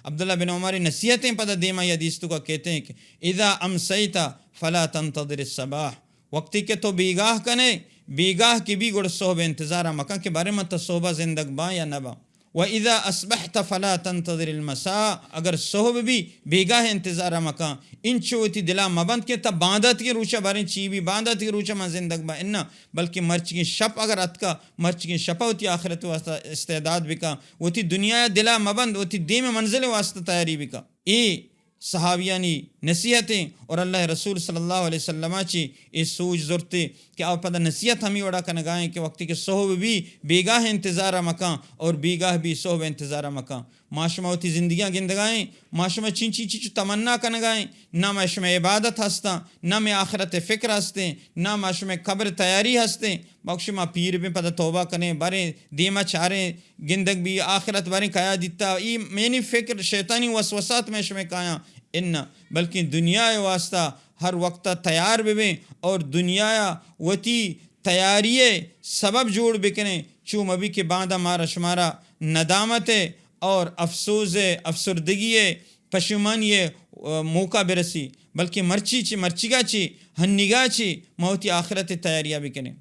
عبداللہ بن عمر نصیحتیں پدا دیما یہ حدیث تو کا کہتے ہیں کہ اذا امسیت فلا تنتظر الصباح، وقتی کہ تو بیگاہ کنے، بیگاہ کی بھی گڑ صحب انتظار مکن کہ بارے من تا صحبہ زندگ باں یا نہ باں۔ و اذا اصبحت فلا تنتظر المساء، اگر صحب بھی بیگاہ انتظار مکن، انچو وتی دلا مبند کہ تا باندات کے روچا باریں چی بھی باندات کے روچا من زندگ باں، انا، بلکہ مرچگیں شپ اگر اتکا، مرچگیں شپا وتی آخرت واسطہ استعداد بکا، وتی دنیا دلا مبند، وتی دیم منزل واسطہ تیاری بکا۔ اے صحابیانی نصیحتیں اور اللہ رسول صلی اللہ علیہ وسلم چی اے سوچ زرتے کہ آ پدا نصیحت ہمی وڑا کنگائیں کہ وقتی کہ صحب بھی بیگاہ انتظار مکان اور بیگاہ بھی صحب انتظار مکان۔ ما شما وتی زندگیاں گندگائیں، ما شما چین چین چین چو تمنا کنگائیں، نہ ما شما عبادت ہستاں، نہ میں آخرت فکر ہستیں، نہ ما شما قبر تیاری ہستیں۔ بخش ما پیر بیں پدا توبہ کنیں، باریں دیما چاریں، گندگ بھی آخرت باریں کیا دیتا، ای مینی فکر شیطانی وسوسات میں شما کایاں۔ ان بلکہ دنیا واسطہ ہر وقت تیار ببیں اور دنیا وتی تیاری سبب جوڑ بکنیں، چو مبی کہ باندا مارا شمارا ندامت اور افسوس، افسردگی، پشیمانی موقع برسی، بلکہ مرچی چی، مرچیگا چی، ہنیگا چی ما وتی آخرت تیاریا بکنیں۔